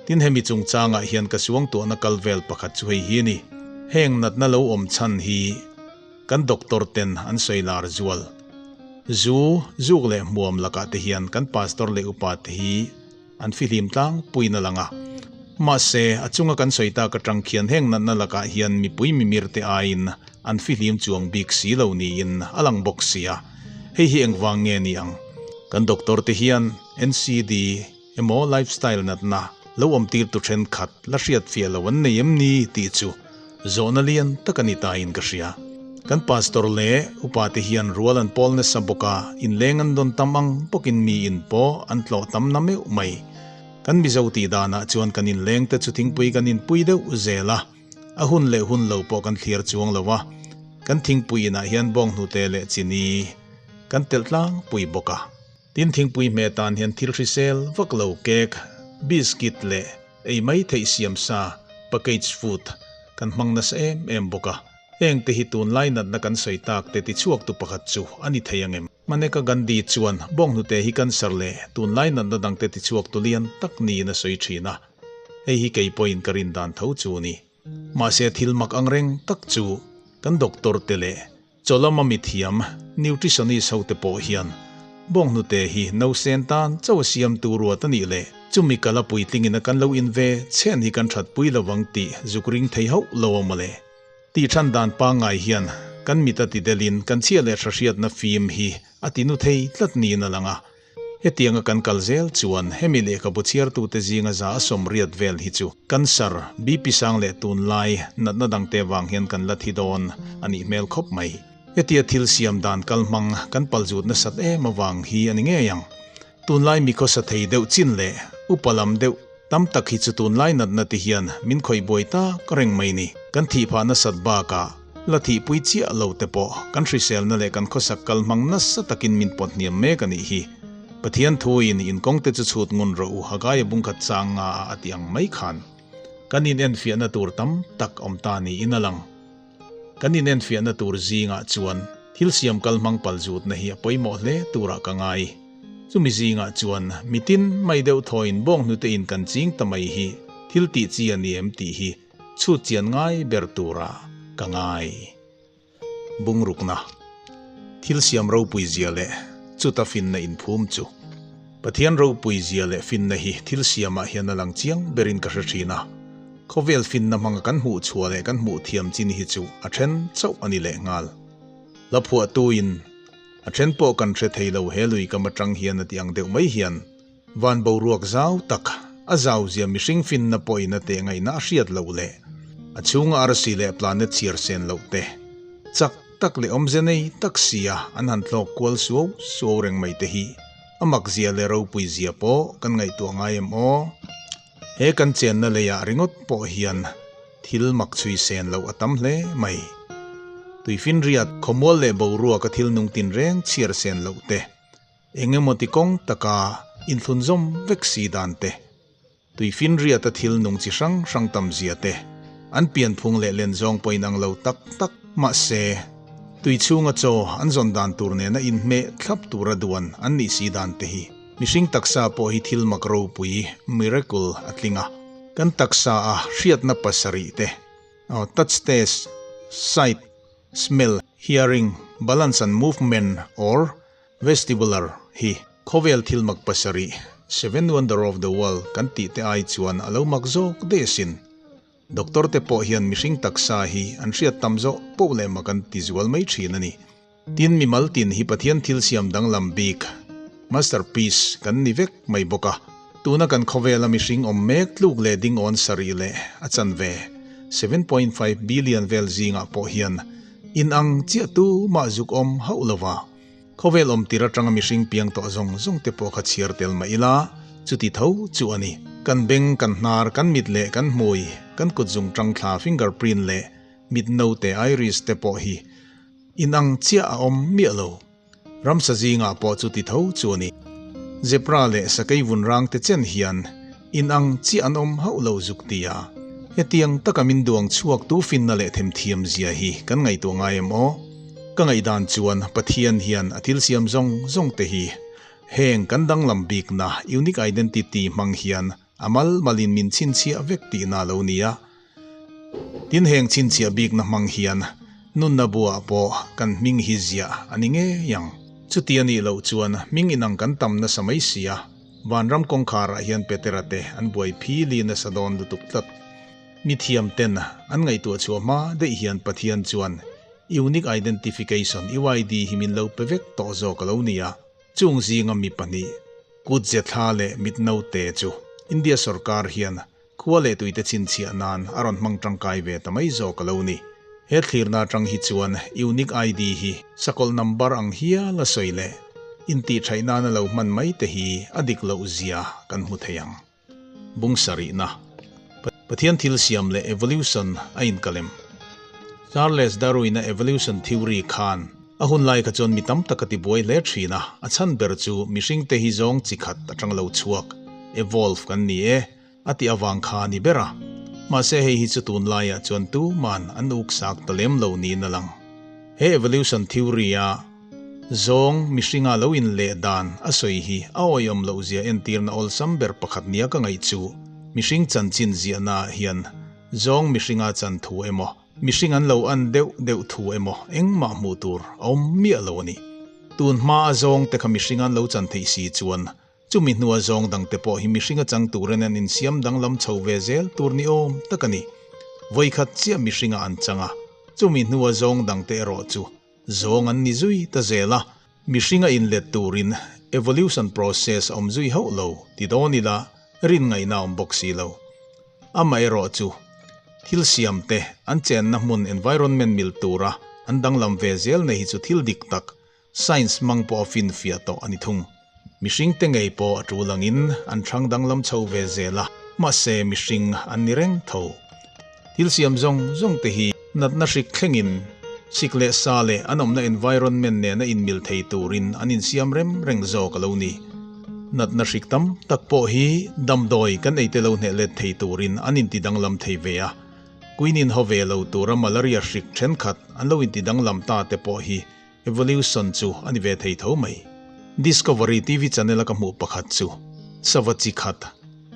Tin hemi chungchangah hian ka suangtuahna kal vel pakhat chu hei hi a ni. Heng natna lo awm chhan hi kan doctor ten an sawi lar zual. Zu, zuk leh hmuam lakah te hian kan pastor leh upa te hi an fihlim tlangpuiin a lang a. Mahse, a chunga kan sawi tak atang khian heng natna lakah hian mipui mimir te aiin an fihlim chuang bik si lo niin a lang bawk sia. Hei hi engvang nge ni ang? Kan doctor te hian NCD, Emaw lifestyle natna lo awm tir tu thenkhat la hriat fiah lo an nei em ni tih chu zawhna lian tak a ni ta in ka hria. Kan pastor leh upa te hian rual an pawl nasa bawk a, inleng an dawn tam ang bawkin mi in pawh an tlawh tam na meuh mai. Kan Mizo tih danah chuan kan inleng te chu thingpui kan inpui deuh zel a, a hun leh hun lo pawh kan thlir chuang lo a, kan thingpui inah hian bawnghnute leh chini kan telh tlangpui bawk a. Tin thingpui hmeh tan hian thil hrisel vak lo cake, biscuit leh ei mai theih siam sa, package food, kan hmang nasa em em bawk a. Heng te hi tunlai natna kan sawi tak te tichhuaktu pakhat chu a ni thei ang em? Maneka Gandhi chuan bawnghnute hi cancer leh tunlai natna dangte tichhuaktu lian tak niin a sawi thin a. Hei hi kei pawhin ka rin dan tho chu a ni. Mahse thil mak angreng tak chu kan doctor te leh Chaw lama mithiam, nutritionist ho te pawh hian bawnghnute hi nausen tan chaw a siamtu ruat a nih leh chumi kala puitlingin a kan lo in ve chhen hi kan thatpui lo vang tih zuk ring thei hauh lo a mawle. Tih than dan pangngai hian kan mit a ti delin kan chhia leh hrahriatna fim hi a ti nu thei tlat niin a lang a. Hetianga kan kal zel chuan hemi lehkhabu chhiartute zinga 80% vel hi chu cancer, BP sang leh tunlai natna dangte vang hian kan la thi dawn a nih hmel khawp mai. Hetia thil siam dan kalhmang kan palzut nasat em avang hi a ni ngei ang. Tunlai mi khawsa thei deuh chin leh upa lam deuh tam tak hi chu tunlai natna te hian min khawih buai tak reng mai ni. Kan thih phah nasat bakah la thihpui chiah lo te pawh kan hriselna leh kan khawsak kal hmang nasa takin min pawt hniam mek a nih hi. Pathian thuin inkawng te chu chhut ngun rawh u Hagaia bungkhat chang nga ah a ti ang mai khan. Kan inenfiahna tur tam tak awm ta niin a lang. Kan inenfiahna tur zingah chuan thil siam kal hmang palzutna hi a pawimawh hle turah ka ngai. Chumi zingah chuan mitin mai deuh thawiin bawnghnute in kan ching ta mai hi thil tih chi a ni em tih hi chhut chian ngai ber turah ka ngai. Bungrukna, Thil siam ropui zia leh chuta finna inphum chu. Pathian ropui zia leh finna hi thil siamah hian a lang chiang berin ka hre thin a. Khawvel finna hmanga kan hmuh chhuah leh kan hmuh thiam chin hi chu a then chauh a ni leh nghal. Hla phuahtuin a then pawh kan hre thei lo he lui kam atang hian a ti ang deuh mai hian van boruak zau tak a zau zia mihring finna pawhin a teh ngaihna a hriat loh leh a chhunga arsi leh planet chhiar sen loh te chak tak leh awmze nei tak sia an han thlawk kual suau suau reng mai te hi a mak zia leh ropui zia pawh kan ngaihtuah ngai em aw? He kan chenna leiah ringawt pawh hian thil mak chhui sen loh a tam hle mai. Tuifinriat, khawmual leh boruaka thil nung tinreng chhiar sen loh te, eng emaw ti kawng taka inthlunzawm vek si dan te, tuifinriata thil nung chi hrang hrang tam zia te, an pianphung leh lenzawng pawh inang lo tak tak mahse, tui chhunga chaw an zawn dan tur nena inhmeh thlap tura duan an nih si dan te hi. Mihring taksa pawh hi thil mak ropui, miracle, a tling a. Kan taksa a hriatna pasarih te, touch, taste, sight, smell, hearing, balance and movement or vestibular, hi khawvel thil mak pasarih, seven wonder of the world, kan tih te ai chuan a lo mak zawk daih asin. Doctor te pawh hian mihring taksa hi an hriat tam zawh poh leh mak an ti zual mai thin a ni. Tin mimal tin hi Pathian thil siam danglam bik, masterpiece, kan ni vek mai bawk a. Tuna kan khawvela mihring awm mek tluk leh ding awn sarih leh a chanve, 7.5 billion vel zingah pawh hian inang chiah tu mah zuk awm hauh lo va. Khawvel awm tir atanga mihring piang tawh zawng zawng te pawh kha chhiar tel mah ila, chuti tho chu a ni. Kan beng, kan hnar, kan mit leh kan hmui, kan kut zung tang thla, finger print, leh mit note, iris, te pawh hi inang chiah a awm miah lo. Ramsa zingah pawh chuti tho chu a ni. Zebra leh sakei vun rang te chen hian inang chiah an awm hauh lo zuk ti a. Hetiang taka min duang chhuak tu finna leh themthiam zia hi kan ngaihtuah ngai em aw? Ka ngaihdan chuan Pathian hian a thil siam zawng zawng te hi heng kan danglam bikna, unique identity, hmang hian a mal malin min chhinchhiah vek tihna a lo ni a. Tin heng chhinchhiah bikna hmang hian nunna buah pawh kan hming hi ziah a ni ngei ang. Chuti a nih loh chuan hming inang kan tam nasa mai si a, vanram kawngkharah hian Petera te an buai phili nasa dawn lutuk tlat. Mi thiam ten an ngaihtuah chhuah hma daih hian Pathian chuan Unique Identification, UID, hi min lo pe vek tawh zawk a lo ni a. Chung zinga mi pahnih, kut ze thla leh mit naute chu India sorkar hian Khua leh tuite chhinchhiah nan a rawn hmang tangkai ve ta mai zawk a lo ni. He thlirna atang hi chuan Unique ID hi sakawlh number ang hial a sawi leh intihṭhaih nana lo hman mai te hi a dik loh zia kan hmu thei ang. Bung sarihna, Pathian thil siam leh evolution a inkalem. Charles Darwin-a evolution theory khan a hun lai kha chuan mi tam tak a tibuai hle thin a, a chhan ber chu mihringte hi zawng chi khat atang lo chhuak, evolve, kan ni e. A tih avang kha a ni ber a, mahse hei hi chu tunlaiah chuan tuman an uksak ta lem lo niin a lang. He evolution theory-a zawng mihringa lo inleh dan a sawi hi a awihawm loh zia entirna awlsam ber pakhat nia ka ngaih chu mihring chanchin ziahnaah hian zawng mihringa chan thu emaw, mihring an lo an deuh deuh thu emaw engmah hmuh tur a awm miah lo a ni. Tun hmaa zawng te kha mihring an lo chan theih si chuan Chumi hnua zawng dangte pawh hi mihring a chang turin an insiam danglam chho ve zel tur ni awm tak a ni. Vawikhat chiah mihringa an chang a, chumi hnua zawng dangte erawh chu zawng an ni zui ta zel a. Mihringa inlet turin evolution process a awm zui hauh lo ti dawn ila rin ngaihna a awm bawk si lo. Amaherawh chu thil siamte an chenna hmun environment mil tura an danglam ve zel nei hi chu thil dik tak Science hmang pawh a finfiah tawh a ni thung. Mihringte ngei pawh a tul angin an hrang danglam chho ve zel a, mahse mihring an ni reng tho. Thil siam zawng zawng te hi natna hrik thlengin sik leh sa leh an awmna environment nena inmil thei turin an insiam rem reng zawk a lo ni. Natna hrik tam tak pawh hi damdawi kan ei te lo hneh let thei turin an inti danglam thei ve a, Quinine haw ve lo tura malaria hrik thenkhat an lo inti danglam ta te pawh hi Evolution chu a ni ve thei tho mai. Discovery TV channel a ka hmuh pakhat chu sava chi khat,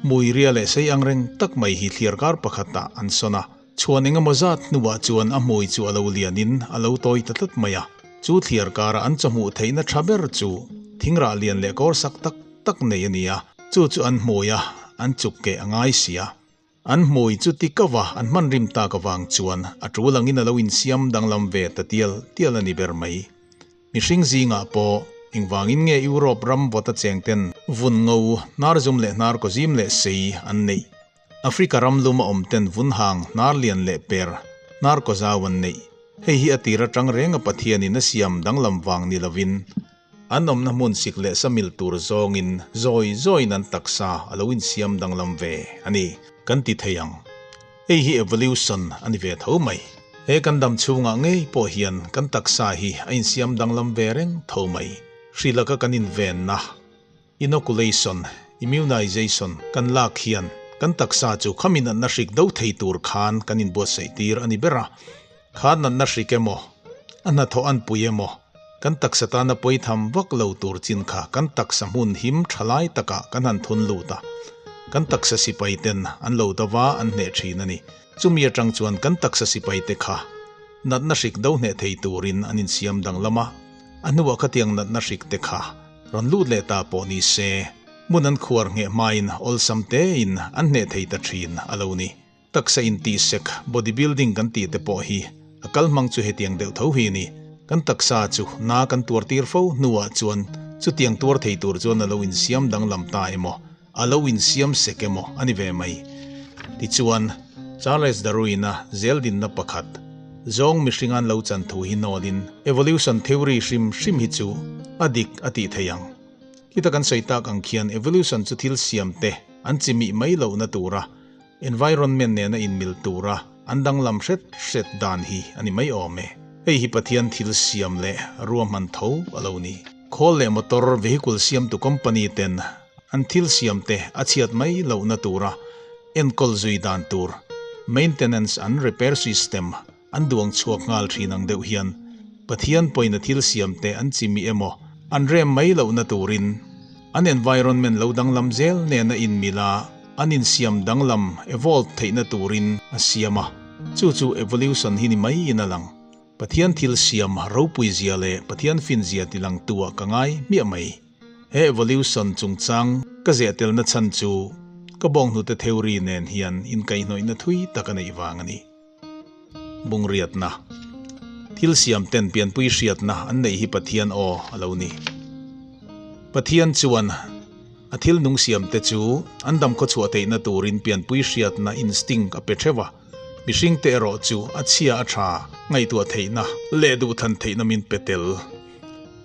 hmui ria leh sei ang reng tak mai hi thliar kar pakhat ah an sawn a. Chhuan eng emaw zat hnuah chuan a hmui chu a lo lian in a lo tawi ta tlat mai a. Chu thliar kara an chawhmuh theihna tha ber chu thingrah lian leh kawr sak tak tak nei a ni a. Chu chu an hmui a, an chuk keh a ngai si a. An hmui chu ti kava an hman rim tak avang chuan a tul angin a lo insiam danglam ve ta tial tial a ni ber mai. Mihring zingah pawh engvangin nge Europe ram vawta cheng ten vun ngo, hnar zum leh hnar kaw zim leh sei an neih? Africa ram lum a awm ten vun hang, hnar lian leh per, hnar kaw zau an neih? Hei hi a tir atang renga Pathianin a siam danglam vang ni lovin An awmna hmun sik leh sa mil tur zawngin zawi zawiin an taksa a lo insiam danglam ve a ni kan ti thei ang. Hei hi evolution a ni ve tho mai. He kan dam chhungah ngei pawh hian kan taksa hi a insiam danglam ve reng tho mai. Hri laka kan invenna, inoculation, immunization, kan lak hian kan taksa chu khami natna hrik do thei tur khan kan inbuatsaih tir a ni ber a. Kha natna hrik emaw, a hnathawh an pui emaw, kan taksa tana pawi tham vak lo tur chin kha kan taksa hmun him tha lai takah kan han thun lut a, kan taksa sipai ten an lo dova an hneh thin a ni. Chumi atang chuan kan taksa sipai te kha natna hrik do hneh thei turin an insiam danglam a, a hnuah khatiang natna hrik te kha rawn lut leh ta pawh ni se, hmun an khuar ngheh hmain awlsam tein an hneh thei ta thin a lo ni. Taksa intihsek, body building, kan tih te pawh hi a kal hmang chu hetiang deuh tho hi a ni. Kan taksa chu na kan tuar tir fo hnuah chuan chutiang tuar thei tur chuan a lo insiam danglam ta emaw, a lo insiam sek emaw a ni ve mai. Tichuan, Charles Darwin-a zeldinna pakhat, zawng mihringa an lo chan thu hi nawlin evolution theory hrim hrim hi chu. A dik a tih theih ang. Khita kan sawi tak ang khian evolution chu thil siam te an chimih mai lohna tura environment nena inmil tura an danglam hret hret dan hi a ni mai awm e. Hei hi Pathian thil siam leh ruahman tho a lo ni. Khawl leh motor vehicle siamtu company ten an thil siam te a chhiat mai lohna tura enkawl zui dan tur maintenance and repair system an duang chhuak nghal thin ang deuh hian Pathian pawina thil siam te an chimi emaw an rem mai lohna turin an environment lo danglam zel nena inmil a an insiam danglam, evolve, theihna turin a siam a, chu chu evolution hi ni maiin a lang. Pathian thil siam ropui zia leh Pathian fin zia tilangtu ah ka ngai hmiah mai. He evolution chungchang ka zeh telna chhan chu ka bawnghnute theory nen hian inkaihhnawihna thui tak a neih vang a ni. Bungriatna, Thil siam ten pianpui hriatna an neih hi Pathian aw a lo ni. Pathian chuan a thil nung siam te chu an dam khawchhuah theihna turin pianpui hriatna instinct a pe theuh a, mihring te erawh chu a chhia a tha ngaihtuah theihna leh duhthlan theihna min pe tel.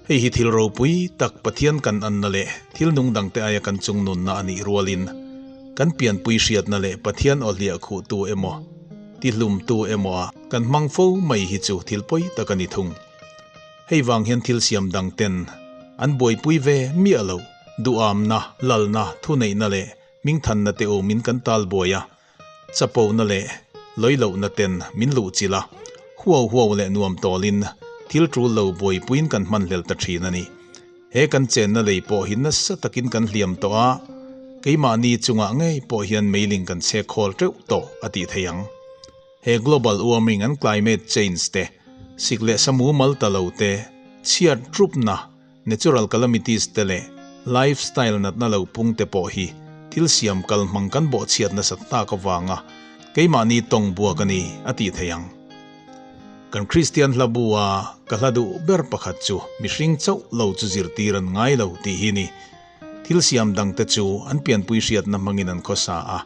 Hei hi thil ropui tak Pathian kan anna leh thil nung dangte aia kan chungnunna a nih rualin kan pianpui hriatna leh Pathian aw hliah khuhtu emaw, tihlumtu emaw a kan hmang fo mai hi chu thil pawi tak a ni thung. Hei vang hian thil siam dangten an buaipui ve miah lo, duhamna, lalna, thuneihna leh hmingthanna te awmin kan tal buai a, Chapona leh lawilohna ten min luhchilh a, huau huau leh nuam tawlin thil tul lo buaipuiin kan hmanhlel ta thin a ni. He kan chenna lei pawh hi nasa takin kan hliam tawh a, keimahni chungah ngei pawh hian meiling kan chhek khawl teuh tawh a tih theih ang. He global warming and climate change te, sik leh sa mumal ta lo te, chhiat rupna, Natural calamities te leh lifestyle natna lo pung te pawh hi thil siam kal hmang kan bawhchhiat nasat tak avanga keimahni tawng buak a ni a tih theih ang. Kan Kristian hla bu a ka hla duh ber pakhat chu mihring chauh lo chu zirtir an ngai lo tih hi ni. Thil siam dangte chu an pianpui hriatna hmangin an khawsa a,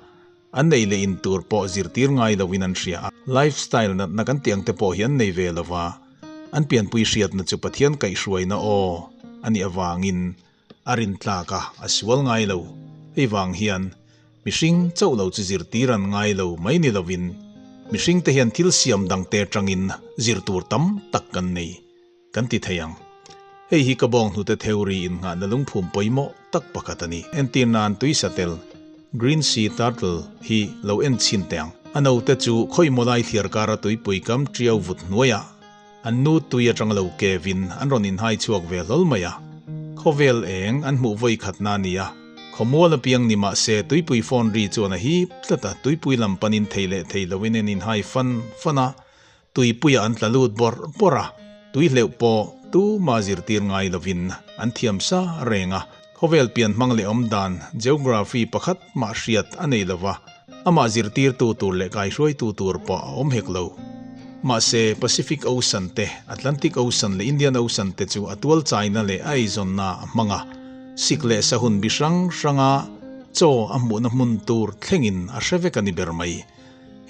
An nei leh in tur pawh zirtir ngai loin an hria a, lifestyle natna kan tih ang te pawh hi an nei ve lo va, an pianpui hriatna chu Pathian kaihhruaina aw a nih avangin a rintlak a, a sual ngai lo. Hei vang hian mihring chauh lo chu zirtir an ngai lo mai ni loin mihringte hian thil siam dangte atangin zir tur tam tak kan nei. Kan ti thei ang. Hei hi ka bawng hnute theory innghahna lungphum pawimawh tak pakhat a ni. Entir nan tui satel, Green Sea Turtle, hi lo en chhin teh ang. A note chu khawimaw lai thliar kara tuipui kam tiau vut hnuaiah an nu tui atang lo kevin an rawn inhai chhuak ve hlawl mai a. Khawvel eng an hmuh vawi khatna a ni a. Khawmual apiang ni mah se tuipui phone ri chuan a hip tlat a, tuipui lam panin thei leh thei loin an inhai fan fan a. Tuipuiah an tla lut bawrh bawrh a, tui hleuh pawh tuma zirtir ngai lovin an thiam sa reng a. Khawvel pian hmang leh awm dan, geography, pakhat mah hriat a nei lova, amah zirtirtu tur leh kaihruaitu tur pawh a awm hek lo. Mahse, Pacific Ocean te, Atlantic Ocean leh Indian Ocean te chu a tual chaina leh a eizawnna a hmang a, sik leh sahun bi hrang hranga chaw a hmuhna hmun tur thlengin a hre vek a ni ber mai.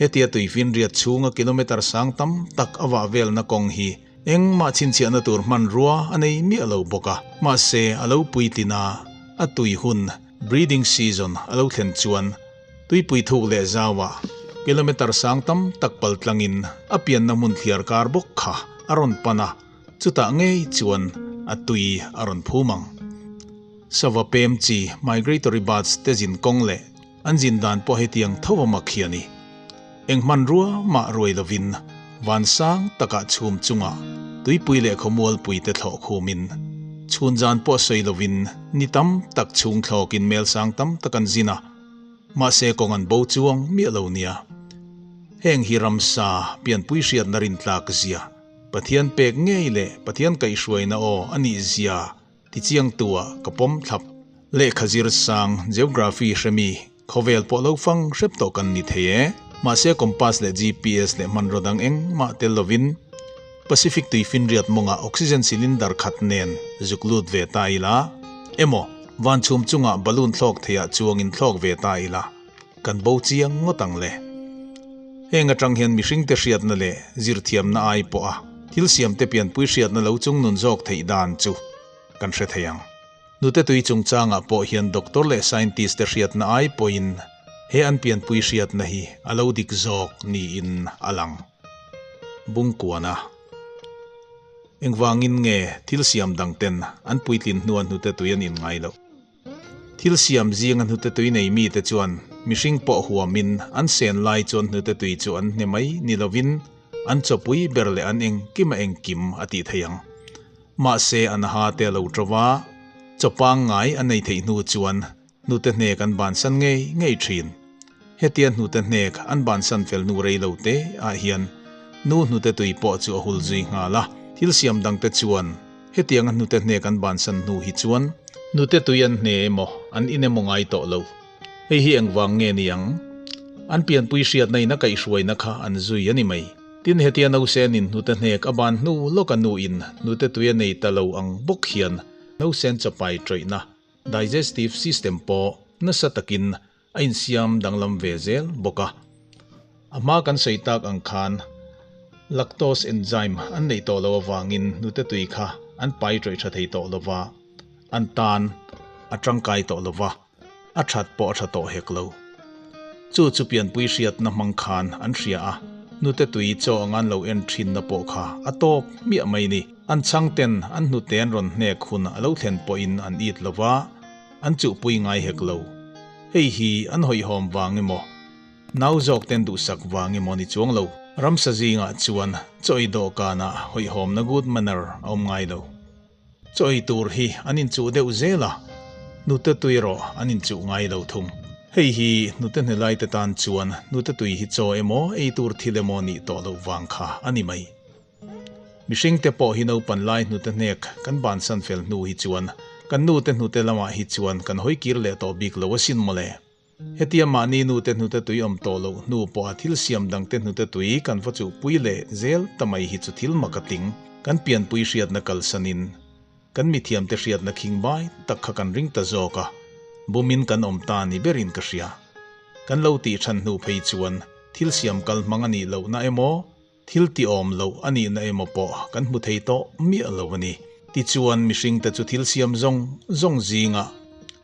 Hetia tuifinriat chhunga kilometre sang tam tak a vah velna kawng hi engmah chhinchhiahna tur hmanrua a nei miah lo bawk a. Mahse, a lo puitlin a, a tui hun, breeding season, a lo thlen chuan tuipui thuk leh zauah kilometre sang tam tak pal tlangin a pianna hmun thliar kar bawk kha a rawn pan a, chutah ngei chuan a tui a rawn phum ang. Sava pem chi, migratory birds, te zin kawng leh An zin dan pawh hetiang tho a mak hi a ni. Eng hmanrua mah ruai lovin van sang takah chhum chungah tuipui leh khawmualpui te thlawh khumin chhun zan pawh sawi lovin ni tam tak chhung thlawkin mel sang tam tak an zin a, mahse kawng an bo chuang miah lo nia. Heng hi ramsa pianpui hriatna rintlak zia, Pathian pek ngei leh Pathian kaihhruaina aw a nih zia Tichiangtua ka pawm thlap. Lehkha zir sang, Geography hremi, khawvel pawh lo fang hrep tawh kan ni thei e. Mahse compass leh GPS leh hmanraw dang engmah tel lovin Pacific tuifinriat mawngah oxygen cylinder khat nen zuk lut ve ta ila emaw van chhum chungah balloon thlawk theiah chuangin thlawk ve ta ila kan bo chiang ngawt ang le. Heng atang hian mihringte hriatna leh zirthiamna ai pawha thil siamte pianpui hriatna lo chungnun zawk theih dan chu. kan hre thei ang. Nute tui chungchangah pawh hian doctor leh scientist te hriatna ai pawhin he an pianpui hriatna hi a lo dik zawk niin a lang. Bungkuana. Engvangin nge thil siam dang ten an puitlin hnua hnute tui an in ngai loh? Thil siam zinga hnute tui nei mite chuan mihring pawh huamin an sen lai chuan hnute tui chu an hne mai ni lovin an chawpui ber leh an engkim a engkim a tih theih ang. Mahse an ha te a lo ṭo va, chaw pangngai an ei theih hnu chuan hnute hnek an bansan ngei ngei ṭhin. Hetia hnute hnek an bansan fel hnu rei lo te ah hian nu hnute tui pawh chu a hul zui nghal a. Thil siam dang te chuan hetianga hnute hnek an bansan hnu hi chuan hnute tui an hne emaw an in emaw ngai tawh lo. Hei hi engvang nge ni ang? An pianpui hriatna in a kaihhruaina kha an zui a ni mai. Tin hetia nausen in hnute hnek a ban hnu lawk a nu in hnute tui a nei ta lo ang bawk hian nausen chapai ṭawihna, digestive system, pawh nasa takin a insiam danglam ve zel bawk a. A hma kan sawi tak ang khan lactose enzyme an neih tawh loh avangin hnute tui kha an pai ṭawih ṭha thei tawh lo va, an tan a ṭangkai tawh lo va, a ṭhat pawh a ṭha tawh hek lo. Chu chu pianpui hriatna hmang khan an hria a, hnute tui chaw anga an lo en ṭhinna pawh kha a tawp hmiah mai ni. An chhangten an hnute an rawn hnek hun a lo thlen pawhin an it lo va, an chuhpui ngai hek lo. Hei hi an hawihhawm vang emaw, nau zawk ten duhsak vang emaw ni chuang lo. Ramsa zingah chuan chaw ei dawhkanah hawihhawmna good manner a awm ngai lo. Chaw ei tur hi an inchuh deuh zel a, hnute tui erawh an inchuh ngai lo thung. Hei hi hnute hnelai te tan chuan hnute tui hi chaw emaw ei tur thil emaw nih tawh loh vang kha a ni mai. Mihring te pawh hi naupan lai hnute hnek kan bansan fel hnu hi chuan kan nute hnute lamah hi chuan kan hawi kir leh tawh bik lo asin mawle. Hetia mahni nute hnute tui awm tawh loh hnu pawha thil siam dangte hnute tui kan va chuhpui leh zel ta mai hi chu thil mak a tling. Kan pianpui hriatna kalsanin kan mithiamte hriatna khing bai tak kha kan ring ta zawk a, bumin kan awm ta ni berin ka hria. Kan lo tih than hnu phei chuan thil siam kal hmang a nih lohna emaw, Thil ti awm loh a nihna emaw pawh kan hmu thei tawh miah lo a ni. Tichuan, mihringte chu thil siam zawng zawng zingah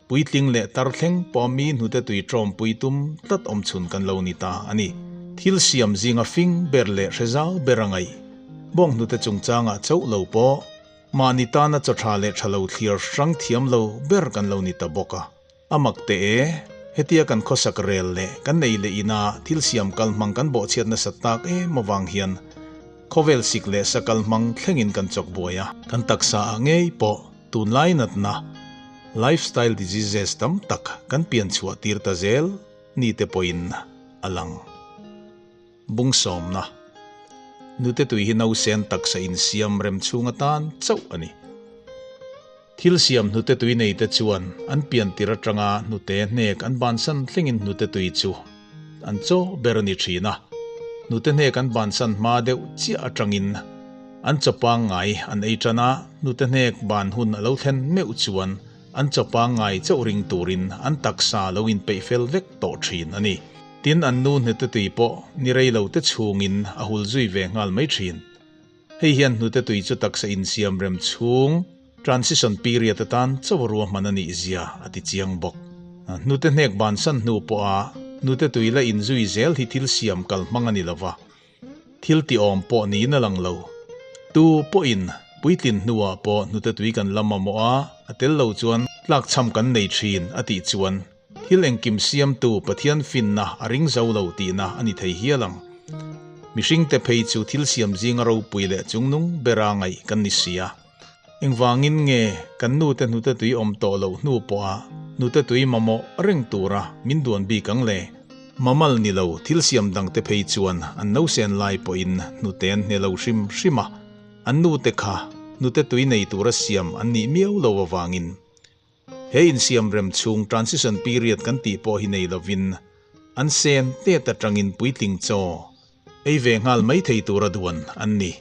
puitling leh tar thleng pawh mi hnute tui ṭawmpui tum tlat awm chhun kan lo ni ta a ni. Thil siam zinga fing ber leh hre zau ber a ngaih bawng hnute chungchangah chauh lo pawh mahni tana chaw ṭha leh ṭha lo thlir hrang thiam lo ber kan lo ni ta bawk a. A mak teh e, hetia kan khawsak rel leh kan nei leh ina thil siam kal hmang kan bawhchhiat nasat tak em avang hian khawvel sik leh sa kal hmang thlengin kan chawk buai a. Kan taksa ah ngei pawh tunlai natna, lifestyle diseases, tam tak kan pian chhuah tir ta zel ni te pawhin a lang. Bungsawmna, Nute tui hi nausen taksa insiam rem chhung atan chauh a ni. Thil siam hnute tui nei te chuan an pian tir atanga hnute hnek an bansan thlengin hnute tui chu an chaw ber a ni thin a. Hnute hnek an bansan hma deuh chiah atangin an chaw pangngai an ei tan a, hnute hnek ban hun a lo thlen meuh chuan an chaw pangngai chauh ring turin an taksa lo inpeih fel vek tawh thin a ni. Tin, an nu hnute tui pawh ni rei lo te chhungin a hul zui ve nghal mai thin. Hei hian hnute tui chu taksa insiam rem chhung, transition period, atan chauh ruahman a nih zia a ti chiang bawk. Hnute hnek bansan hnu pawha hnute tui la inzui zel hi thil siam kal hmang a ni lo va, thil ti awm pawh niin a lang lo. Tu pawhin puitlin hnuah pawh hnute tui kan la mamawh a, a tel lo chuan tlakchham kan nei thin a tih chuan Thil engkim siamtu Pathian finna a ring zo lo tihna a ni thei hial ang. Mihringte phei chu thil siam zinga ropui leh chungnung bera ngaih kan ni si a. Engvangin nge kan nute hnute tui awm tawh loh hnu pawha hnute tui mamawh reng tura min duan bik ang le? Mamal ni lo thil siam dangte phei chuan an nausen lai pawhin hnute an hne lo hrim hrim a, an nute kha hnute tui nei tura siam an nih miau lo avangin. He insiam rem chhung transition period kan tih pawh hi nei lovin an sen tet atangin puitling chaw ei ve nghal mai thei tura duan an ni.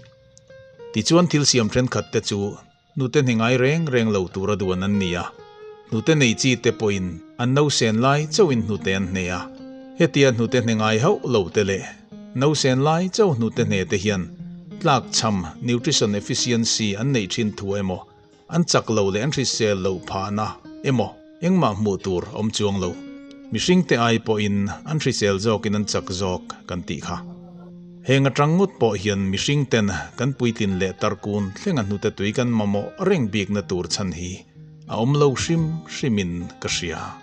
Tichuan thil siam thenkhat te chu hnute hne ngai reng reng lo tura duan an ni a, hnute nei chi te pawhin an no sen lai chauhin hnute an hne a. Hetia hnute hne ngai hauh lo te leh no sen lai chauh hnute hne te hian tlakchham, nutrition efficiency, an neih thin thu emaw? An chak lo leh an hrisel loh phahna emaw engmah hmuh tur awm chuang lo. Mihringte ai pawhin an hrisel zawkin an chak zawk kan tih kha. Heng atang ngawt pawh hian mihringten kan puitlin leh tarkun thlenga hnute tui kan mamawh reng bikna tur chhan hi a awm lo hrim hrimin ka hria.